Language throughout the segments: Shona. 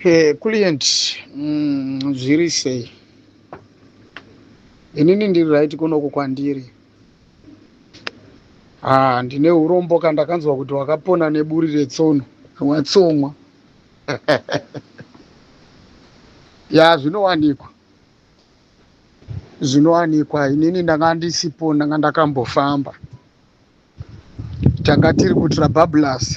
Hey, client, zviri sei? Inini ndiri right kunoku kwandiri. Ah, ndine urombo kandakanzwa kuti wakapona neburi retsono, watsomwa. Ya, zvinowanikwa. Zvinowanikwa, inini ndanga ndisipo, ndanga ndakambofamba. Tanga tiri kuTrabablas.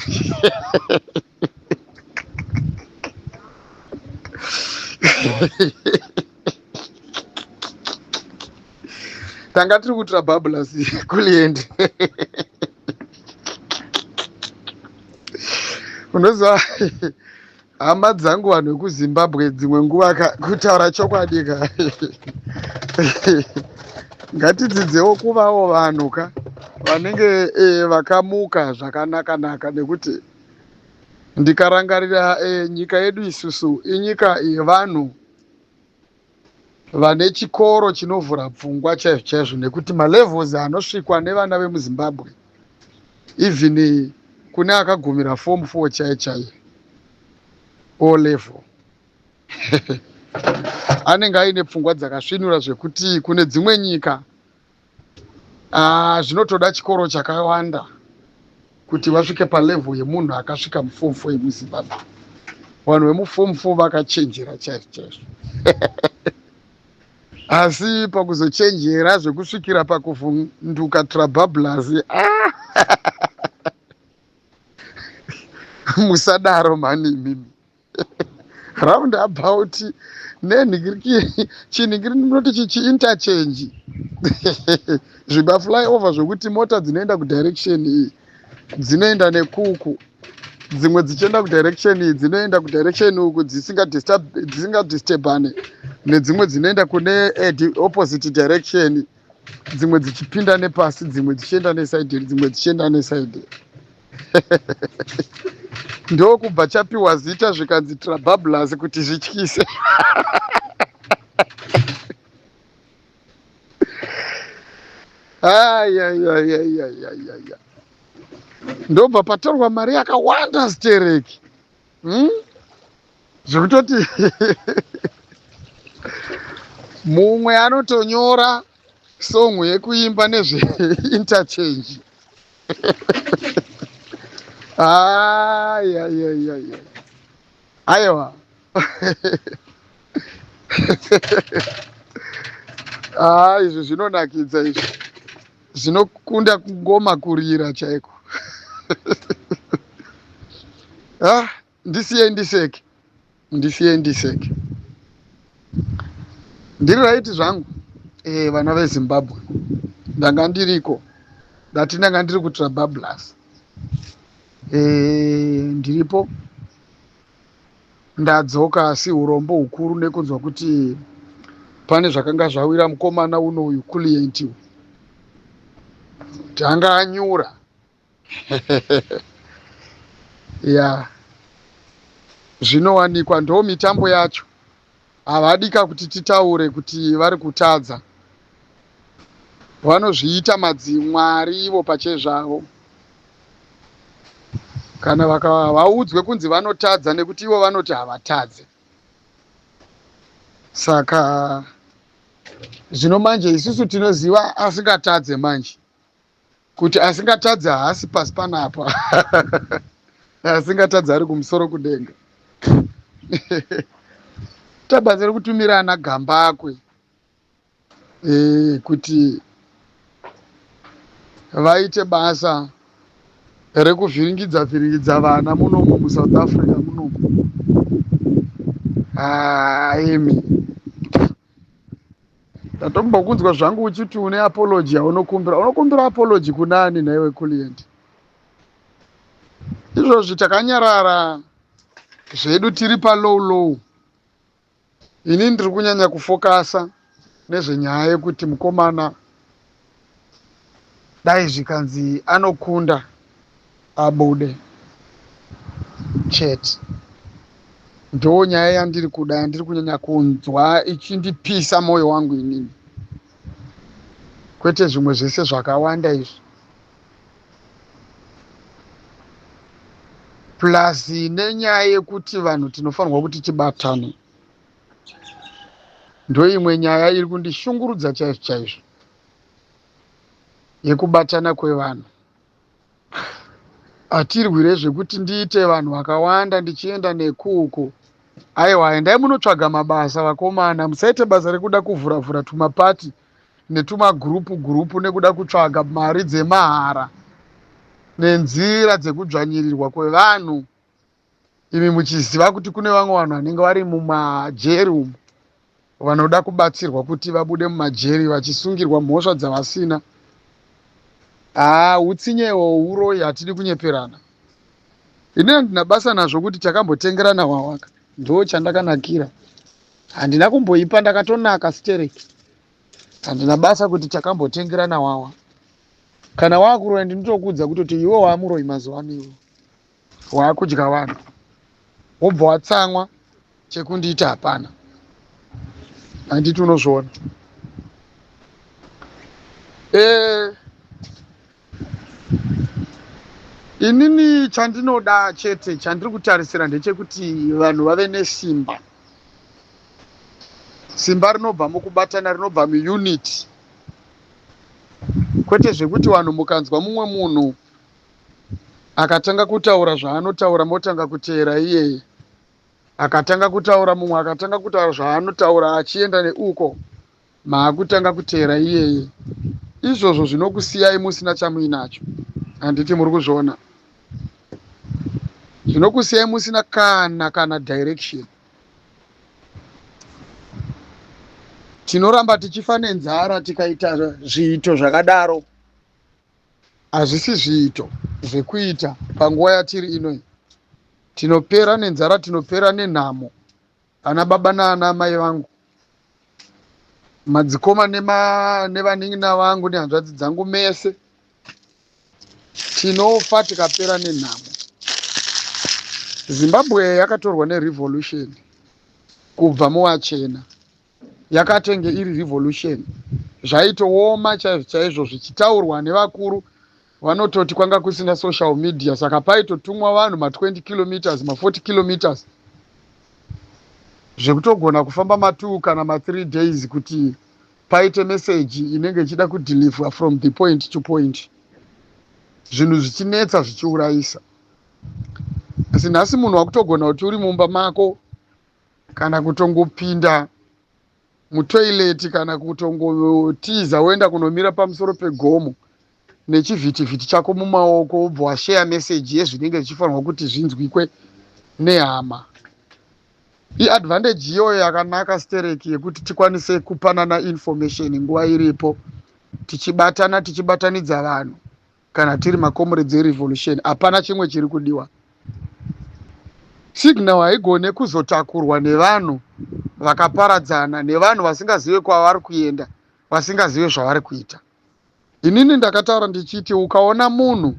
Tanga tiri kuTrabablas kuliendi. Unoziva hama dzangu vanhu vekuZimbabwe dzimwe nguva kutaura chokwadi ka ngatidzidzewo kuvawo vanhu ka vanenge vakamuka zvakanaka naka, nekuti ndikarangarira nyika yedu isusu inyika yevanhu vane chikoro chinovhura pfungwa chaizvo chaizvo, nekuti malevels anosvikwa nevana vemuZimbabwe even kune akagumira form 4 chai chai O level anenge aine pfungwa dzakasvinura zvekuti kune dzimwe nyika zvinotoda chikoro chakawanda kuti vasvike palevel yemunhu akasvika muform 4 yemuZimbabwe. Vanhu vemuform 4 vakachenjera chaizvo chaizvo, asi pakuzochenjera zvekusvikira pakuvhunduka Trabablas, musadaro mhani imimi. Round about nenhingiriki chinhingiri munoti chiinterchange zviba flyover zvekuti mota dzinoenda kudirection iyi dzinoenda nekuku, dzimwe dzichienda kudirection iyi dzinoenda kudirection uku dzisingadisturbane nedzimwe dzinoenda kune opposite direction, dzimwe dzichipinda nepasi, dzimwe dzichienda nesaidi, dzimwe dzichienda nesaidi. Ndokubva chapiwa zita zvikanzi Trabablas kuti zvityise. Ayayayayayaya, ndobva patorwa mari yakawanda stereki, Zvekutoti mumwe anotonyora song yekuimba nezveinterchange. Ayayayaya, aiwa, izvi zvinonakidza, izvi zvinokunda ngoma kurira chaiko. Ah, ndisiyei ndiseke, ndisiyei ndiseke, ndiri right zvangu. Vana veZimbabwe, ndanga ndiriko, ndati ndanga ndiri kuTrabablas. Ndiripo, ndadzoka, asi urombo hukuru nekunzwa kuti pane zvakanga zvawira mukomana uno uyu Kulient uyu, kuti anga anyura. Ya, zvinowanikwa, ndo mitambo yacho. Havadika kuti titaure kuti vari kutadza, vanozviita madzimwari ivo pachezvavo. Kana vakavaudzwe kunzi vanotadza, nekuti ivo vanoti havatadze. Saka zvino manje isusu tinoziva asingatadze manje, kuti asingatadze haasi pasi panapa, asingatadze ari kumusoro kudenga. Tabatsira kutumira ana Gambakwe kuti vaite basa rekuvhiringidza vhiringidza vana munomu muSouth Africa munomu. Imi ndatombokunzwa zvangu uchiti une apology yaunokumbira. Unokumbira apology kunani nhaiwe Kulient? Izvozvi takanyarara zvedu, tiri palow low. Ini ndiri kunyanya kufokasa nezvenyaya yekuti mukomana dai zvikanzi anokunda abude chete. Ndo nyaya yandiri kuda, yandiri kunyanya kunzwa ichindipisa mwoyo wangu inini, kwete zvimwe zvese zvakawanda izvi. Plus nenyaya yekuti vanhu tinofanirwa kuti tibatane, ndoimwe nyaya iri kundishungurudza chaizvo chaizvo, yekubatana kwevanhu. Hatirwire zvekuti ndiite vanhu vakawanda ndichienda nekuku. Aiwa, endai munotsvaga mabasa, vakomana. Musaite basa rekuda kuvhuravhura tumapati netumagurupu gurupu nekuda kutsvaga mari dzemahara nenzira dzekudzvanyirirwa kwevanhu, imi muchiziva kuti kune vamwe vanhu vanenge vari mumajeri umu vanoda kubatsirwa kuti vabude mumajeri vachisungirwa mhosva dzavasina. Haa, utsinyewo, uroyi, hatidi kunyeperana. Ini handina basa nazvo kuti takambotengerana wawaka. Ndo chandakanakira, handina kumboipa, ndakatonaka stereki. Handina basa kuti takambotengerana wawa. Kana wakuroya, ndinotokuudza kutoti iwe waamuroyi. Mazuva ano iwe waakudya vanhu, wobva watsamwa, chekundiita hapana. Handiti unozviona? Inini chandinoda chete, chandiri kutarisira ndechekuti vanhu vave nesimba. Simba rinobva mukubatana, rinobva muunity, kwete zvekuti vanhu mukanzwa mumwe munhu akatanga kutaura zvaanotaura, motanga kuteera iyeye. Akatanga kutaura mumwe, akatanga kutaura zvaanotaura, achienda neuko, maakutanga kuteera iyeye. Izvozvo zvinokusiyai musina chamuinacho. Handiti muri kuzviona? Zvinokusiyai musina kana direction. Tinoramba tichifa nenzara tikaita zviito zvakadaro. Hazvisi zviito zvekuita panguva yatiri inoi. Tinopera nenzara, tinopera nenhamo. Ana baba naana mai vangu, madzikoma nevanin'ina vangu nehanzvadzi dzangu, mese tinofa tikapera nenhamo. Zimbabwe yakatorwa nerevolution kubva muvachena. Yakatenge iri revolution, zvaitooma chaizvo chaizvo, zvichitaurwa nevakuru. Vanototi kwanga kusina social media, saka paitotumwa vanhu ma20 kilometers, ma40 kilometers, zvekutogona kufamba ma2 kana ma3 days kuti paite meseji inenge ichida kudeliverwa from the point to point, zvinhu zvichinetsa, zvichiurayisa. Asi nhasi munhu wakutogona kuti uri mumba mako, kana kutongopinda mutoilet, kana kutongotiza woenda kunomira pamusoro pegomo nechivhitivhiti chako mumaoko, wobva washeya meseji yezvinenge zvichifanirwa kuti zvinzwikwe nehama. Iadvantage iyoyo yakanaka stereki yekuti tikwanise kupanana information nguva iripo, tichibatana, tichibatanidza vanhu. Kana tiri macomrades erevolution, hapana chimwe chiri kudiwa. Signal haigone kuzotakurwa nevanhu vakaparadzana, nevanhu vasingazive kwavari kuenda, vasingazive zvavari kuita. Inini ndakataura ndichiti ukaona munhu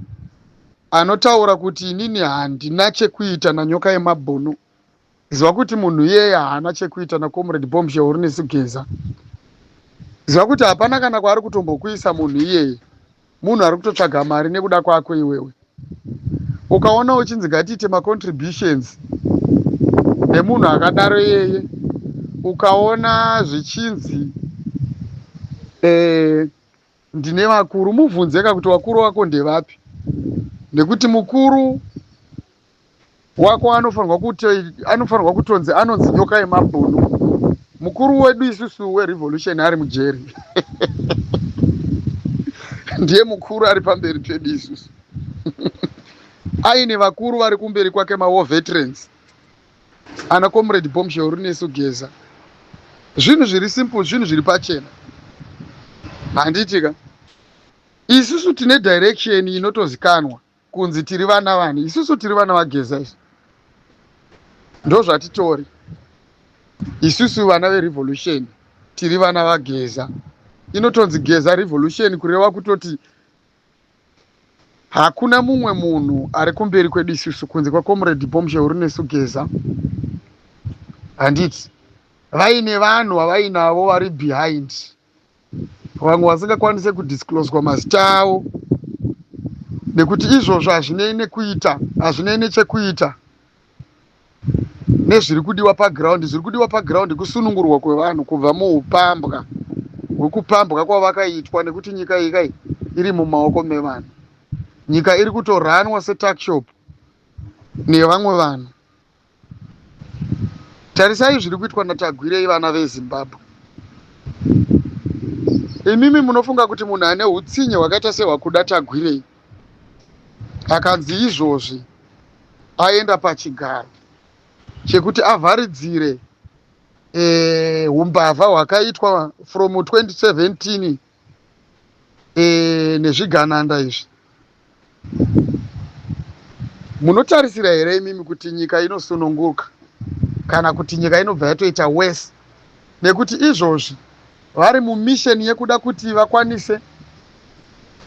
anotaura kuti inini handina chekuita naNyoka yemabhunu, ziva kuti munhu iyeye haana chekuita naComrade Bombshell Runesu Geza. Ziva kuti hapana kana kwaari kutombokuisa munhu iyeye. Munhu ari kutotsvaga mari nekuda kwako iwewe. Ukaona uchinzi ngatiite macontributions nemunhu akadaro iyeye, ukaona zvichinzi ndine vakuru, mubvunzeka kuti vakuru vako ndevapi, nekuti mukuru wako anofanirwa kutonzi anonzi Nyoka yemabhunu. Mukuru wedu isusu werevolution ari mujeri, ndiye mukuru ari pamberi pedu isusu, aine vakuru vari kumberi kwake, mawar veterans, ana Comrade Bombshell Runesu Geza. Zvinhu zviri simple, zvinhu zviri pachena, handiti ka? Isusu tine direction inotozikanwa kunzi tiri vana vani. Isusu tiri vana vaGeza. Isu ndo zvatitori isusu, vana verevolution. Tiri vana vaGeza. Inotonzi Geza Revolution, kureva kutoti hakuna mumwe munhu ari kumberi kwedu isusu kunze kwaComrade Bombshell Runesu Geza, handiti? Vaine vanhu vavainavo vari behind, vamwe vasingakwanise kudiscloswa mazita avo. Nekuti izvozvo hazvinei nekuita, hazvinei nechekuita nezviri kudiwa paground. Zviri kudiwa paground kusunungurwa kwevanhu kubva muupambwa hwekupambwa kwavakaitwa, nekuti nyika iyi kai iri mumaoko mevanhu. Nyika iri kutoranwa setuckshop nevamwe vanhu. Tarisai zviri kuitwa naTagwirei, vana veZimbabwe. Imimi munofunga kuti munhu ane utsinye hwakaita sehwakuda Tagwirei akanzi izvozvi aenda pachigaro chekuti avharidzire umbavha hwakaitwa from 2017 nezvigananda izvi, munotarisira here imimi kuti nyika inosununguka kana kuti nyika inobva yatoita worse? Nekuti izvozvi vari mumission yekuda kuti vakwanise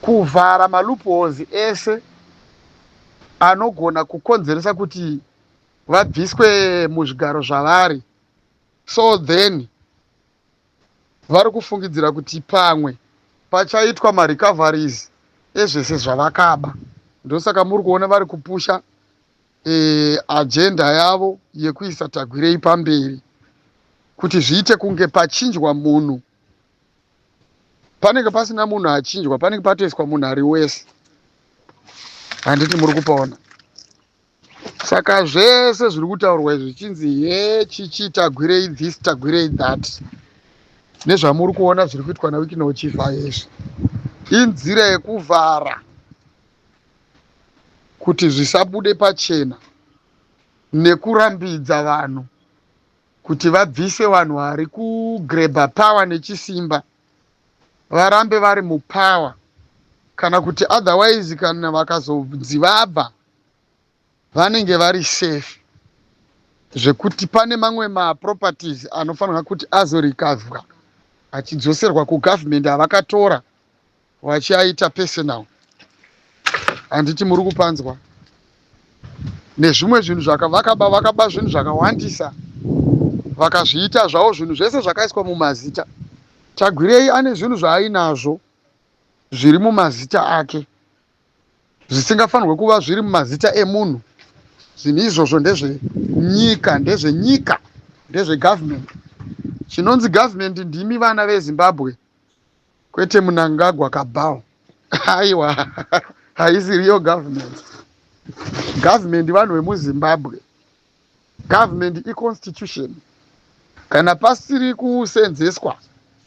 kuvhara maloopholes ese anogona kukonzeresa kuti vabviswe muzvigaro zvavari. So then vari kufungidzira kuti pamwe pachaitwa marecoveries ezvese zvavakaba. Ndosaka muri kuona vari kupusha agenda yavo yekuisa Tagwirei pamberi, kuti zviite kunge pachinjwa munhu. Panenge pasina munhu achinjwa, panenge patoiswa munhu ari wese. Handiti muri kupaona? Saka zvese zviri kutaurwa izvi zvichinzi ye chichi Tagwirei this, Tagwirei that, nezvamuri kuona zviri kuitwa naWicknell Chivayo izvi, inzira yekuvhara kuti zvisabude pachena nekurambidza vanhu kuti vabvise vanhu vari kugrabha power nechisimba, varambe vari mupower, kana kuti otherwise kana vakazonzi vabva, vanenge vari safe, zvekuti pane mamwe maproperties anofanirwa kuti azorecoverwa achidzoserwa kugovernment avakatora vachiaita personal. Handiti muri kupanzwa? Nezvimwe zvinhu zvakavakaba, vakaba zvinhu zvakawandisa, vakazviita zvavo. Zvinhu zvese zvakaiswa mumazita. Tagwirei ane zvinhu zvaainazvo zviri mumazita ake zvisingafanirwe kuva zviri mumazita emunhu. Zvinhu izvozvo ndezvenyika, ndezvenyika, ndezvegovernment. Chinonzi government ndimi vana veZimbabwe, kwete Mnangagwa cabal. Aiwa, haisiriyo government. Government vanhu vemuZimbabwe. Government iconstitution. Kana pasiri kusenzeswa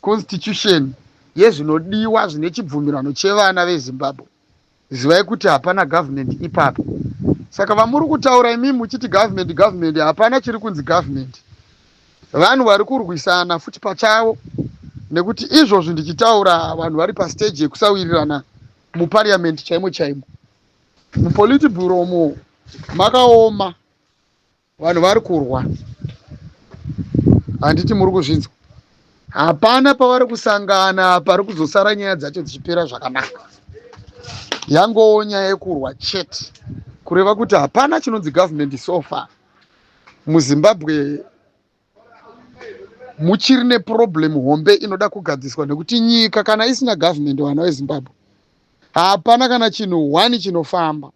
constitution yezvinodiwa zvine chibvumirano chevana veZimbabwe, zivai kuti hapana government ipapo. Saka vamuri kutaura imimi muchiti government, government, hapana chiri kunzi government. Vanhu vari kurwisana futi pachavo, nekuti izvozvi ndichitaura vanhu vari pastage yekusawirirana muparliament chaimo chaimo. Mupolitburo umo makaoma, vanhu vari kurwa. Handiti muri kuzvinzwa? Hapana pavari kusangana pari kuzosara nyaya dzacho dzichipera zvakanaka. Yangowo nyaya yekurwa chete, kureva kuti hapana chinonzi government so far muZimbabwe. Muchiri neproblem hombe inoda kugadziswa, nekuti nyika kana isina government, vana veZimbabwe, hapana kana chinhu one chinofamba.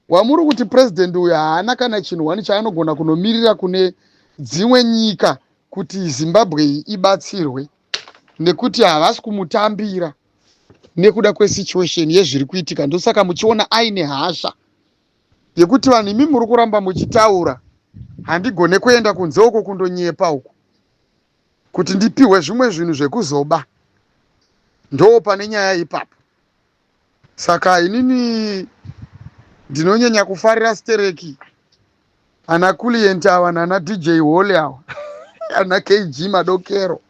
Wamuri kuti president uyu haana kana chinhu one chaanogona kunomirira kune dzimwe nyika kuti Zimbabwe iyi ibatsirwe, nekuti havasi kumutambira nekuda kwesituation yezviri kuitika. Ndosaka muchiona aine hasha yekuti vanhu imi muri kuramba muchitaura, handigone kuenda kunze uko kundonyepa uko kuti ndipihwe zvimwe zvinhu zvekuzoba. Ndo pane nyaya ipapo. Saka inini ndinonyanya kufarira stereki ana Kulient ava, nana DJ Hole ava, ana KG Madokero,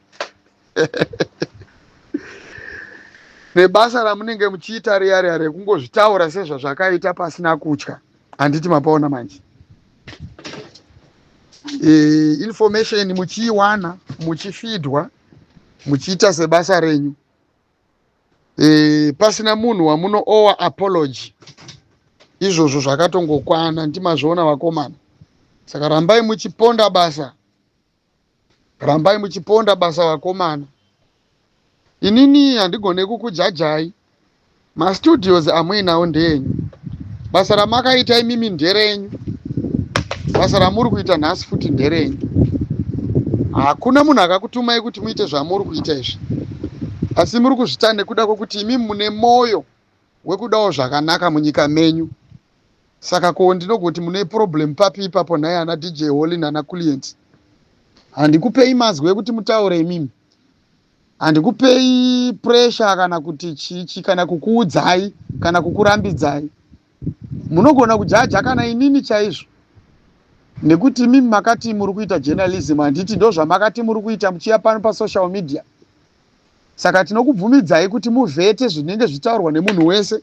nebasa ramunenge muchiita riya riya rekungozvitaura sezvazvakaita pasina kutya. Handiti mapaona manje? Information muchiiwana, muchifidwa, muchiita sebasa renyu, pasina munhu wamunoowa apology. Izvozvo zvakatongokwana. Ndimazviona, vakomana. Saka rambai muchiponda basa, rambai muchiponda basa, vakomana. Inini handigone kukujajai. Mastudios amuinawo ndeenyu. Basa ramakaita imimi nderenyu. Basa ramuri kuita nhasi futi nderenyu. Hakuna munhu akakutumai kuti muite zvamuri kuita izvi. Asi muri kuzvita nekuda kwekuti imimi mune moyo wekudawo zvakanaka munyika menyu. Saka ko ndinogoti mune problem papi ipapo nhai ana DJ Holly nana Client? Handikupei mazwi ekuti mutaure imimi. Handikupei pressure kana kuti chichi kana kukuudzai kana kukurambidzai. Munogona kujaja kana inini chaizvo. Nekuti imimi makati muri kuita journalism handiti ndozvamakati muri kuita muchiya pano pasocial media. Saka tinokubvumidzai kuti muvhete zvinenge zvitaurwa nemunhu wese.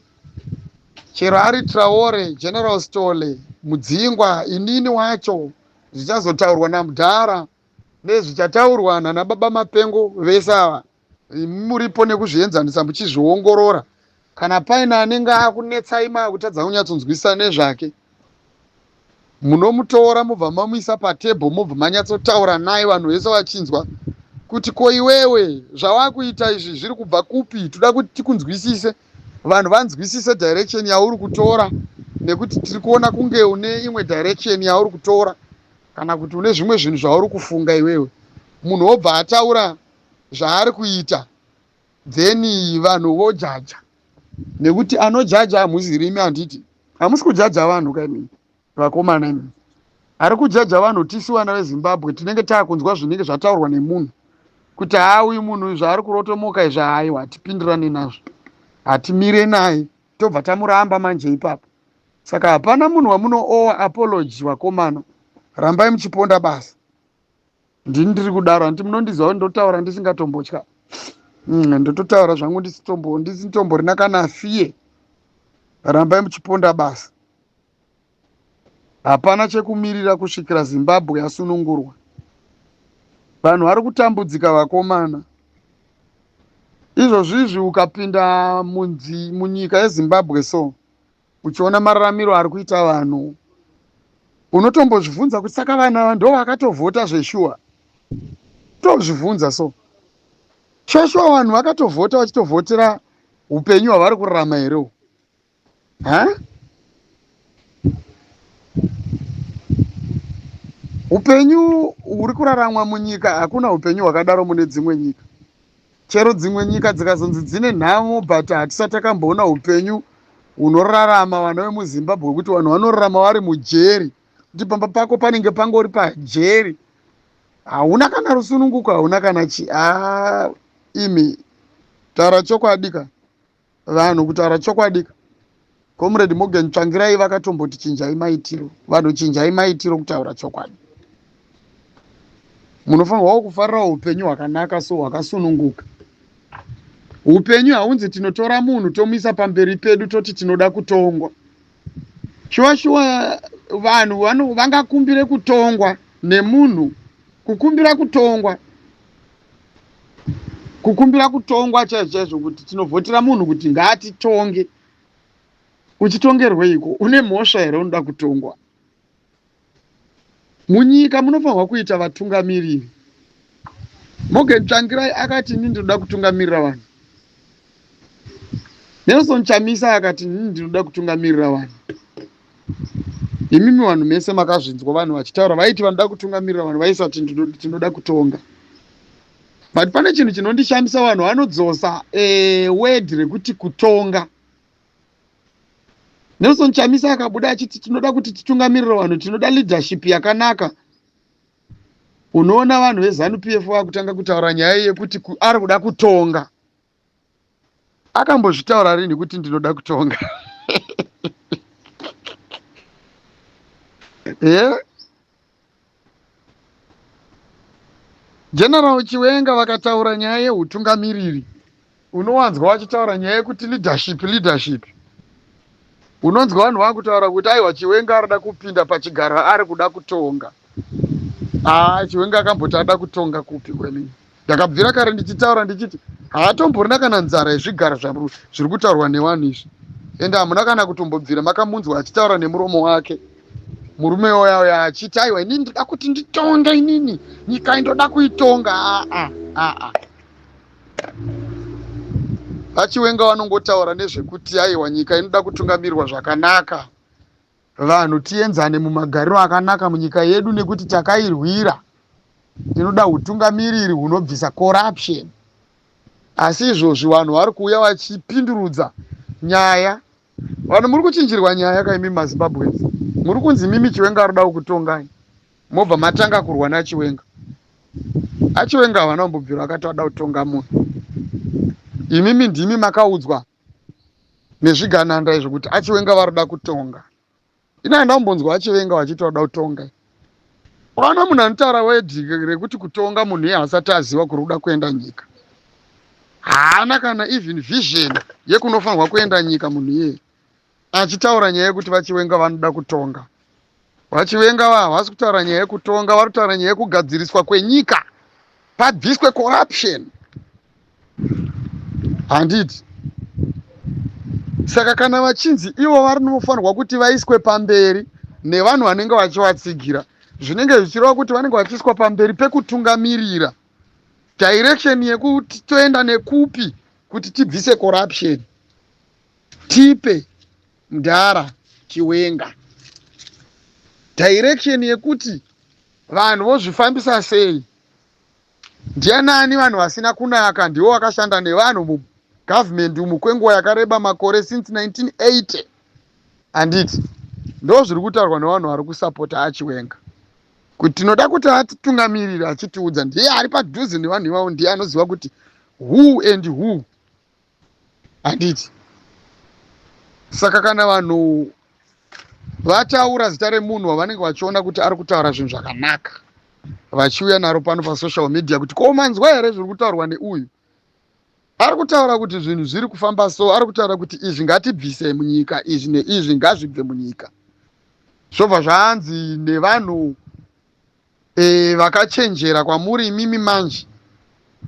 Chero ari Traore, General Stole, Mudzingwa, inini wacho zvichazotaurwa namudhara nezvichataurwa nana baba mapengo vese ava muripo nekuzvienzanisa muchizviongorora kana paine anenge akunetsai maakutadza kunyatsonzwisisa nezvake munomutora mobva mamuisa patable mobva manyatsotaura naye vanhu vese vachinzwa kuti ko iwewe zvawakuita izvi zviri kubva kupi toda kuti tikunzwisise vanhu vanzwisise direction yauri kutora nekuti tiri kuona kunge une imwe direction yauri kutora kana kuti une zvimwe zvinhu zvauri kufunga iwewe munhu wobva ataura zvaari kuita then vanhu vojaja nekuti anojaja hamuzirimi handiti hamusi kujaja vanhu kaimini vakomana imi ari kujaja vanhu tisu vana vezimbabwe tinenge taakunzwa zvinenge zvataurwa nemunhu kuti haa uyu munhu zvaari kurotomoka izvi haiwa hatipindirane nazvo hatimire naye tobva tamuramba manje ipapo saka hapana munhu wamunoowa apology vakomana rambai muchiponda basa ndini ndiri kudaro hanti munondiziva kuti ndotaura ndisingatombotya ndototaura zvangu ndisitomborina kana fiye rambai muchiponda basa hapana chekumirira kusvikira zimbabwe yasunungurwa vanhu vari kutambudzika vakomana izvozvi izvi ukapinda munzi munyika yezimbabwe so uchiona mararamiro ari kuita vanhu unotombozvibvunza kuti saka vanhu ava ndo vakatovhota zveshuwa tozvibvunza so shoshuwa vanhu vakatovhota vachitovhotera upenyu hwavari kurarama here ha upenyu huri kuraramwa munyika hakuna upenyu hwakadaro mune dzimwe nyika Chero dzimwe nyika dzikazonzi dzine nhamo but hatisati takamboona upenyu hunorarama vana vemuZimbabwe hwekuti vanhu vanorarama vari mujeri kuti pamba pako panenge pangori pajeri hauna kana rusununguko hauna kana chi haa imi taura chokwadi ka Vanhu kutaura chokwadi ka. Comrade Morgan Tsvangirai vakatomboti chinjai maitiro. Vanhu chinjai maitiro kutaura chokwadi. Munofanirwawo kufarira upenyu hwakanaka so hwakasununguka. Upenyu haunzi tinotora munhu tomuisa pamberi pedu toti tinoda kutongwa. Shuwa shuwa vanhu vangakumbire kutongwa nemunhu kukumbira kutongwa kukumbira kutongwa chaizvo chaizvo kuti tinovhotera munhu kuti ngaatitonge uchitongerweiko une mhosva here unoda kutongwa munyika munofanirwa kuita vatungamiriri Morgan Tsvangirai akati ini ndinoda kutungamirira vanhu Nelson Chamisa akati ini ndinoda kutungamirira vanhu Imimi vanhu mese makazvinzwa vanhu vachitaura vaiti vanoda kutungamirira vanhu vaisati tinoda kutonga. But pane chinhu chinondishamisa vanhu vanodzosa word rekuti kutonga. Nelson Chamisa akabuda achiti tinoda kuti titungamirire vanhu tinoda leadership yakanaka. Unoona vanhu veZanu PF vakutanga kutaura nyaya yekuti ari kuda kutonga. Akambozvitaura rini kuti ndinoda kutonga? Yeah. General Chiwenga vakataura nyaya yehutungamiriri unowanzwa vachitaura nyaya yekuti leadership leadership unonzwa vanhu vakutaura kuti aiwa Chiwenga arida kupinda pachigaro ari kuda kutonga haa Chiwenga akamboti ada kutonga kupi kwemini Ndakabvira kare ndichitaura ndichiti haatomborina kana nzara yezvigaro zviri kutaurwa nevanhu izvi ende hamuna kana kutombobvira makamunzwa achitaura nemuromo wake murume uya uya achiti aiwa inini ndoda kuti nditonge inini nyika indoda kuitonga aa aa. VaChiwenga vanongotaura nezvekuti aiwa, nyika inoda kutungamirwa zvakanaka, vanhu tienzane mumagariro akanaka munyika yedu nekuti takairwira, tinoda utungamiriri hunobvisa corruption. Asi izvozvi vanhu vari kuuya vachipindurudza nyaya. Vanhu muri kuchinjirwa nyaya kaimi maZimbabweans, muri kunzi mimi Chiwenga ari kuda kukutongai, mobva matanga kurwa naChiwenga. AChiwenga havana kumbobvira vakati vada kutonga munhu. Imimi ndimi makaudzwa nezvigananda izvo kuti aChiwenga vari kuda kutonga. Ini handina kumbonzwa aChiwenga vachiti vada kutonga. Ukaona munhu anotaura wedhi rekuti kutonga, munhu iye asati aziva kuri kuda kuenda nyika, haana kana even vision yekunofanirwa kuenda nyika. Munhu iyeye achitaura nyaya yekuti vaChiwenga vanoda kutonga, vaChiwenga va havasi kutaura nyaya yekutonga, vari kutaura nyaya yekugadziriswa kwenyika, pabviswe corruption, handiti? Saka kana vachinzi ivo varinofanirwa kuti vaiswe pamberi nevanhu vanenge vachivatsigira, zvinenge zvichireva kuti vanenge vachiiswa pamberi pekutungamirira direction yekuti toenda nekupi kuti tibvise corruption. Tipe mudhara Chiwenga direction yekuti vanhu vozvifambisa sei. Ndianani vanhu vasina kunaka? Ndivo vakashanda nevanhu mugovernment umu kwenguva yakareba, makore since 1980, handiti? Ndo zviri kutaurwa nevanhu vari kusapota aChiwenga kuti tinoda kuti atitungamirire, achitiudza. Ndiye ari padhuze nevanhu ivavo, ndiye anoziva kuti who and who, handiti? Saka kana vanhu vataura zita remunhu wavanenge vachiona kuti ari kutaura zvinhu zvakanaka, vachiuya naro pano pasocial media kuti, "Ko manzwa here zviri kutaurwa neuyu? Ari kutaura kuti zvinhu zviri kufamba so, ari kutaura kuti izvi ngatibvise munyika, izvi neizvi ngazvibve munyika," zvobva zvaanzi nevanhu vakachenjera kwamuri imimi manje,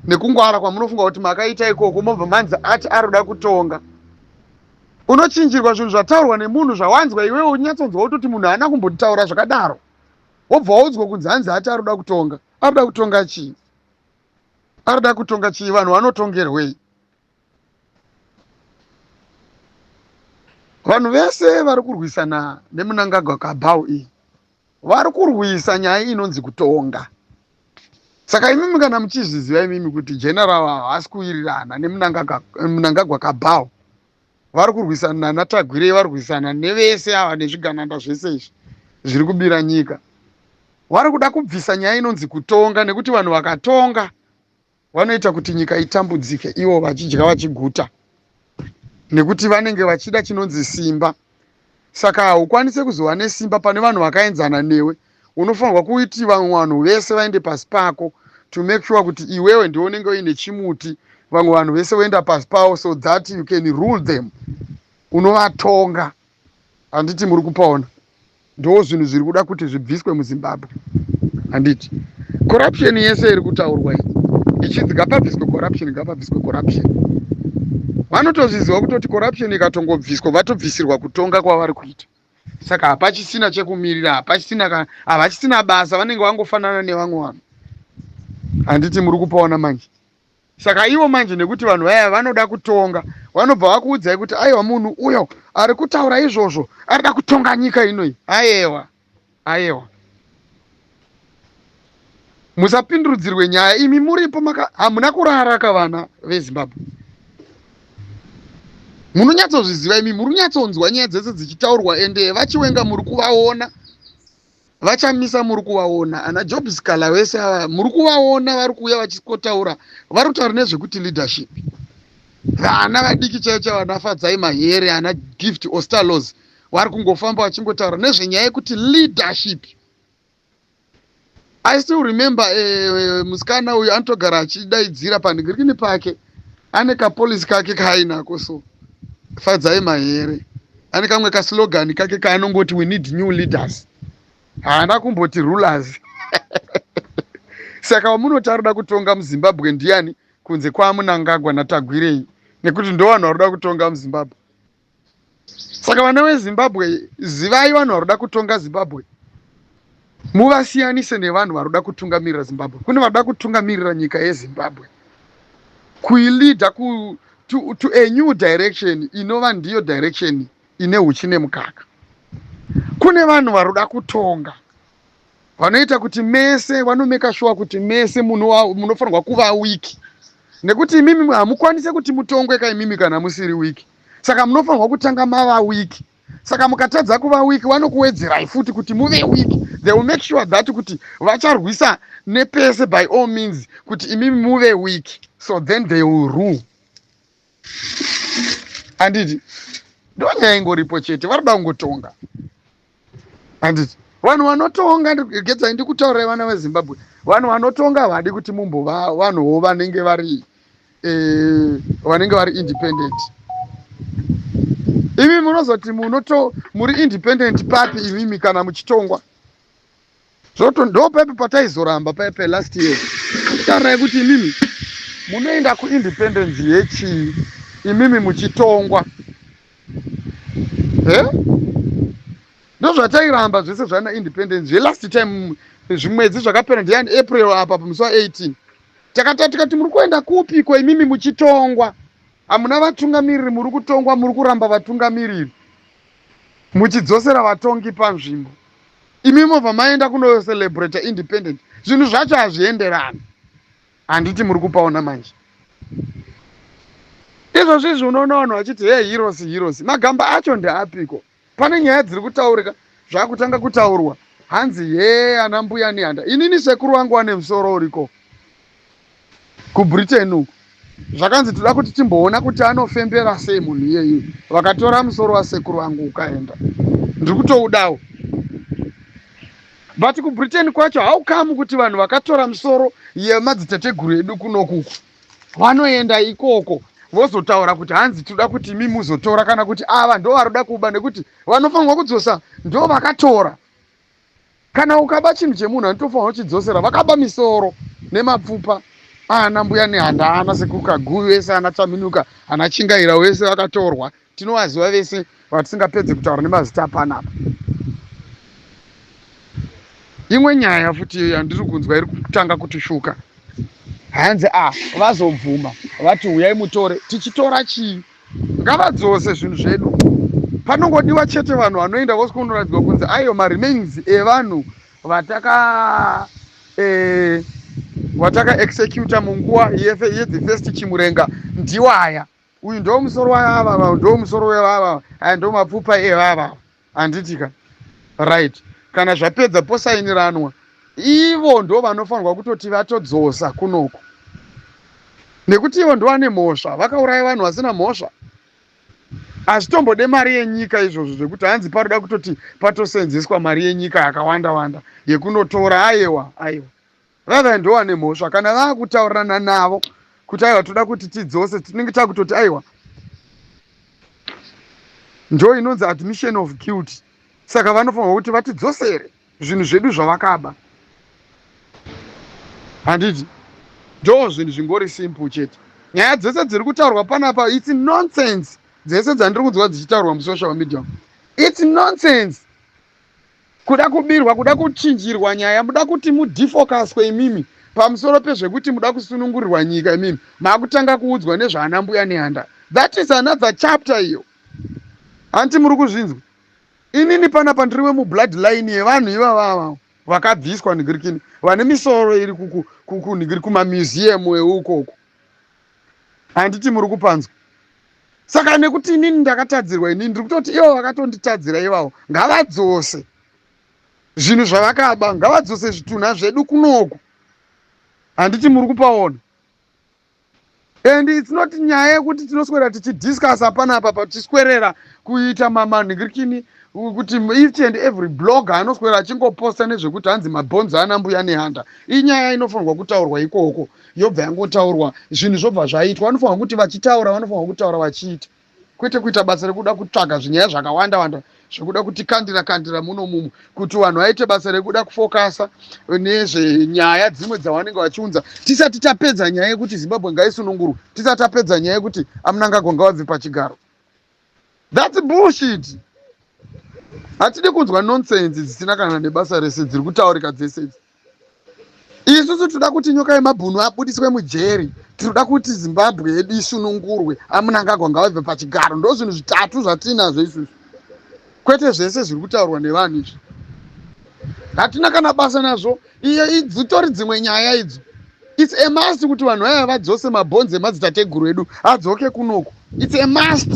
nekungwara kwamunofunga kuti makaita ikoko, mobva manzi ati ari kuda kutonga. Unochinjirwa zvinhu zvataurwa nemunhu zvawanzwa iwewe, unyatsonzwa kutoti munhu haana kumbotaura zvakadaro, wobva waudzwa kunzi hanzi ati ari kuda kutonga. Ari kuda kutonga chii? Ari kuda kutonga chii? Vanhu vanotongerwei? Vanhu vese vari kurwisana neMnangagwa cabal iyi vari kurwisa nyaya inonzi kutonga. Saka imimi kana muchizviziva imimi kuti general havasi kuwirirana neMnangagwa cabal, vari kurwisana naTagwirei, vari kurwisana nevese ava nezvigananda zvese izvi zviri kubira nyika, vari kuda kubvisa nyaya inonzi kutonga, nekuti vanhu vakatonga vanoita kuti nyika itambudzike, ivo vachidya vachiguta, nekuti vanenge vachida chinonzi simba. Saka haukwanise kuzova nesimba pane vanhu vakaenzana newe. Unofanirwa kuiti vamwe vanhu vese vaende pasi pako to make sure kuti iwewe ndiwe unenge uine chimuti, vamwe vanhu vese voenda pasi pavo so that you can rule them, unovatonga, handiti? Muri kupaona, ndo zvinhu zviri kuda kuti zvibviswe muZimbabwe, handiti? Corruption yese iri kutaurwa iyi ichinzi ngapabviswe corruption, ngapabviswe corruption, vanotozviziva kutoti corruption ikatongobviswa, vatobvisirwa kutonga kwavari kuita. Saka hapachisina chekumirira, hapachisina, havachisina basa, vanenge vangofanana nevamwe vanhu, handiti? Muri kupaona manje. Saka ivo manje, nekuti vanhu vaya vanoda kutonga, vanobva vakuudzai kuti aiwa, munhu uyo ari kutaura izvozvo arida kutonga nyika inoi. Ayewa, ayewa, musapindurudzirwe nyaya imi muripo. Hamuna kurara kavana veZimbabwe, munonyatsozviziva imi, muri kunyatsonzwa nyaya dzese dzichitaurwa. Ende vaChiwenga muri kuvaona, vaChamisa muri kuvaona, ana Job Sikhala vese ava muri kuvaona, vari kuuya vachikotaura, vari kutaura nezvekuti leadership. Vana vadiki chaivo chaivo, vana Fadzai Mahere, ana Gift Ostallos, vari kungofamba vachingotaura nezvenyaya yekuti leadership. I still remember musikana uyu anotogara achidaidzira panhingirikini pake, ane kapolisi kake kaainako. So Fadzai Mahere ane kamwe kaslogan kake kaanongoti, "We need new leaders." Haana kumboti rulers. Saka wamunoti arikuda kutonga muZimbabwe ndiani kunze kwaMnangagwa naTagwirei? Nekuti ndo vanhu vari kuda kutonga muZimbabwe. Saka vana veZimbabwe, zivai vanhu vari kuda kutonga Zimbabwe, muvasiyanise nevanhu vari kuda kutungamirira Zimbabwe. Kune vari kuda kutungamirira nyika yeZimbabwe, kuileada. to a new direction inova ndiyo direction ine uchi nemukaka. Kune vanhu varoda kutonga vanoita kuti mese vanomeka sure kuti mese munofanirwa kuva weak, nekuti imimi hamukwanise kuti mutongwe ka imimi kana musiri weak. Saka munofanirwa kutanga mava weak. Saka mukatadza kuva weak, vanokuwedzerai futi kuti muve weak. They will make sure that kuti vacharwisa nepese, by all means, kuti imimi muve weak, so then they will rule, handiti? Ndo nyaya ingoripo chete. Vari kuda kungotonga, handiti? Vanhu vanotonga, gedzai ndikutaurirai, vana veZimbabwe, vanhu vanotonga havadi kuti mumbova vanhuwo vanenge vari independent. Imi munozoti munoto muri independent papi imimi kana muchitongwa? Zvoto ndo paipi pataizoramba paipe last year. Taurirai kuti imimi munoenda kuindependence yechii imimi muchitongwa? E, ndozvatairamba zvese zvana independence zvelast time. Zvimwedzi zvakapera, ndiyani, April apa, pamusi wa18, takata tikati, "Muri kuenda kupiko imimi muchitongwa? Hamuna vatungamiriri, muri kutongwa, muri kuramba vatungamiriri, muchidzosera vatongi panzvimbo. Imi mobva maenda kunocelebrata independent." Zvinhu zvacho hazvienderani, handiti? Muri kupaona manje izvozvo izvi. Unoona vanhu vachiti, "He, heroes, heroes." Magamba acho ndeapiko? Pane nyaya dziri kutaurika, zvakutanga kutaurwa, hanzi, "He, ana Mbuya Nehanda." Inini sekuru vangu vane musoro uriko kuBritain uku. Zvakanzi toda kuti timboona kuti anofembera sei munhu iyeyu. Vakatora musoro wasekuru vangu ukaenda, ndiri kutoudawo. But kuBritain kwacho, how come kuti vanhu vakatora musoro yemadziteteguru edu kunokuku vanoenda ikoko vozotaura kuti hanzi toda kuti imi muzotora, kana kuti ava ndo varoda kuba, nekuti vanofanirwa kudzosa ndo vakatora? Kana ukaba chinhu chemunhu, anotofanirwa kuchidzosera. Vakaba misoro nemapfupa ana Mbuya Nehanda, ana Sekuru Kaguvi vese, ana Chaminuka, ana Chingaira vese vakatorwa. Tinovaziva vese vatisingapedze kutaura nemazita panapa. Imwe nyaya futi yandiri kunzwa iri kutanga kutishuka, hanzi a vazobvuma, vati, "Uyai mutore." Tichitora chii? Ngavadzose zvinhu zvedu. Panongodiwa chete vanhu vanoenda vosikunoratidzwa kunzi aiyo maremains evanhu vataka executa munguva yethe first Chimurenga ndiwaya. Uyu ndo musoro wavava, ndo musoro wevava, aya ndo mapfupa evava, handitika? Right, kana zvapedza posainiranwa. Ivo ndo vanofanirwa kutoti vatodzosa kunoku, nekuti ivo ndo vane mhosva, vakauraya vanhu vasina mhosva. Hazvitombode mari yenyika izvozvo zvekuti hanzi paroda kutoti patosenzeswa mari yenyika yakawanda wanda yekunotora. Aiwa, aiwa, vava ndo vane mhosva. Kana vaakutaurirana navo kuti aiwa, toda kuti tidzose, tinenge takutoti aiwa, ndo inonzi admission of guilt. Saka vanofanirwa kuti vatidzosere zvinhu zvedu zvavakaba, handiti? Ndo zvinhu zvingori simple chete. Nyaya dzese dziri kutaurwa panapa, it's nonsense. Dzese dzandiri kunzwa dzichitaurwa musocial media, it's nonsense. Kuda kubirwa, kuda kuchinjirwa nyaya, muda kuti mudefocuswe imimi pamusoro pezvekuti muda kusunungurirwa nyika. Imimi maakutanga kuudzwa nezvaana Mbuya Nehanda. That is another chapter iyo, hanti muri kuzvinzwa? Inini panapa ndiri wemublood line yevanhu ivavava vakabviswa nigirikini, vane misoro iri kunigiri kumamuseum eukoko, handiti muri kupanzwa? Saka nekuti inini ndakatadzirwa, inini ndiri kutoti ivo vakatonditadzira ivavo ngavadzose zvinhu zvavakaba, ngavadzose zvitunha zvedu kunoku, handiti muri kupaona? And it's not nyaya yekuti tinoswera tichidiscussa panapa, patichiswerera kuita manhingirikini, kuti each and every blogger anoswera achingoposta nezvekuti hanzi mabhonzo ana Mbuya Nehanda. Inyaya inofanirwa kutaurwa ikoko, yobva yangotaurwa, zvinhu zvobva zvaitwa. Vanofanirwa kuti vachitaura, vanofanirwa kutaura vachiita, kwete kuita basa rekuda kutsvaga zvinyaya zvakawanda wanda zvekuda kutikandira kandira muno mumu, kuti vanhu vaite basa rekuda kufocusa nezvenyaya dzimwe dzavanenge vachiunza, tisati tapedza nyaya yekuti Zimbabwe ngaisunungurwe, tisati tapedza nyaya yekuti aMnangagwa ngavabve pachigaro. That's bullshit. Hatidi kunzwa nonsense dzisina kana nebasa rese dziri kutaurika dzese idzi. Isusu tinoda kuti nyoka yemabhunu abudiswe mujeri. Tinoda kuti Zimbabwe yedu isunungurwe. AMnangagwa ngavabve pachigaro. Ndo zvinhu zvitatu zvatinazvo isusu, kwete zvese zviri kutaurwa nevanhu izvi. Hatina kana basa nazvo. Iye dzitori dzimwe nyaya idzo. It's a must kuti vanhu vaya vadzose mabhonzi emadzitateguru edu adzoke kunoku. It's a must.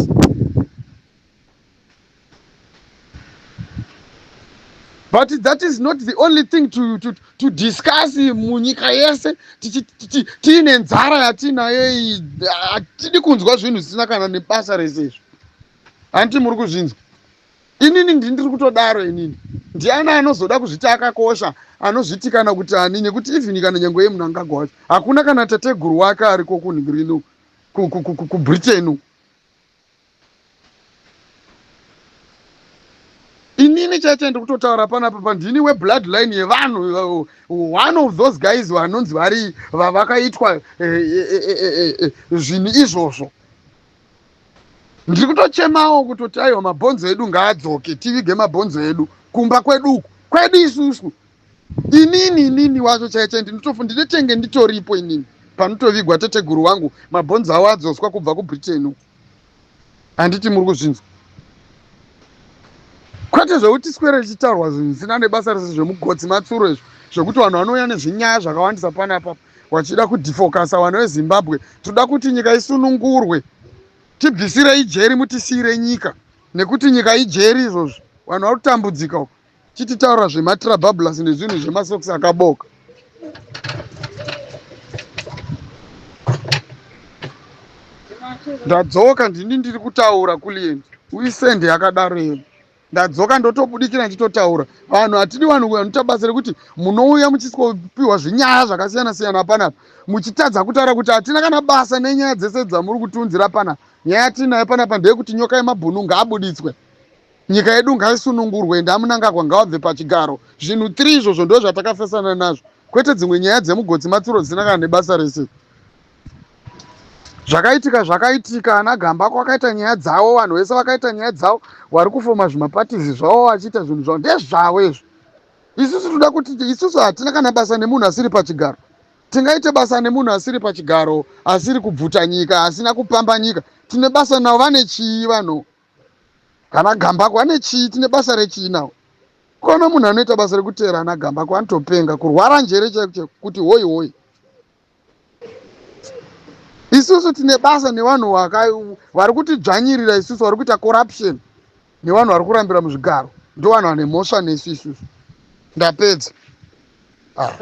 But that is not the only thing to discuss munyika yese tiine nzara yatinayo iyi. Hatidi kunzwa zvinhu zvisina kana nebasa rese izvo. Handiti muri kuzvinzwa? Inini ndiri kutodaro. Inini ndiani anozoda kuzviti akakosha, anozviti kana kuti ani? Nekuti even kana nyange yeMnangagwa wacho, hakuna kana tateguru wake ariko kunhirini kuBritain. Inini chaicho ndiri kutotaura panapa pa ndini webloodline yevanhu, one of those guys vanonzi vari vakaitwa zvinhu izvozvo. Ndiri kutochemawo kutoti aiwa, mabhonzo edu ngaadzoke, tivige mabhonzo edu kumba kwedu uku kwedu isusu. Inini wacho chaicho ndinotenge nditoripo inini panotovigwa teteguru wangu, mabhonzo avo adzoswa kubva kuBritain uku. Handiti muri kuzvinzwa? Kwete zvekuti swere richitaurwa zvinhu zvisina nebasa rese, zvemugotsi matsuro izvo, zvekuti vanhu vanouya nezvinyaya zvakawandisa panapa vachida kudefocasa vanhu veZimbabwe. Toda kuti nyika isunungurwe. Tibvisirei jeri, mutisiyire nyika, nekuti nyika ijeri izvozvo. Vanhu vari kutambudzika uko, chititaura zvematrabablas nezvinhu zvemasokisi akaboka. Ndadzoka, ndini ndiri kutaura kulient uisende yakadaro iyo. Ndadzoka, ndotobudikira ndichitotaura. Vanhu hatidi vanhu vanoita basa rekuti munouya muchisikopiwa zvinyaya zvakasiyana siyana panapa, muchitadza kutaura kuti hatina kana basa nenyaya dzese dzamuri kutiunzira panapa. Nyaya yatinayo panapa ndeyekuti nyoka yemabhunu ngaabuditswe, nyika yedu ngaisunungurwe, ende aMnangagwa ngavabve pachigaro. Zvinhu 3 izvozvo ndo zvatakafesana nazvo, kwete dzimwe nyaya dzemugotsi matsuro dzisina kana nebasa rese. Zvakaitika zvakaitika, ana Gambako vakaita nyaya dzavo, vanhu vese vakaita nyaya dzavo, vari kufoma zvimapatizi zvavo vachiita zvinhu zvavo, ndezvavo izvo. Isusu toda kuti isusu hatina kana basa nemunhu asiri pachigaro. Tingaite basa nemunhu asiri pachigaro, asiri kubvuta nyika, asina kupamba nyika? Tine basa navo? Vane chii vanhu? Kana Gambako ane chii? Tine basa rechii navo? Kona munhu anoita basa rekuteera ana Gambako anotopenga, kurwara njere chaiko chaiko, kuti hoi hoi. Isusu tine basa nevanhu vari kutidzvanyirira isusu, vari kuita corruption, nevanhu vari kurambira muzvigaro. Ndo vanhu vane mhosva nesu isusu. Ndapedza, ah.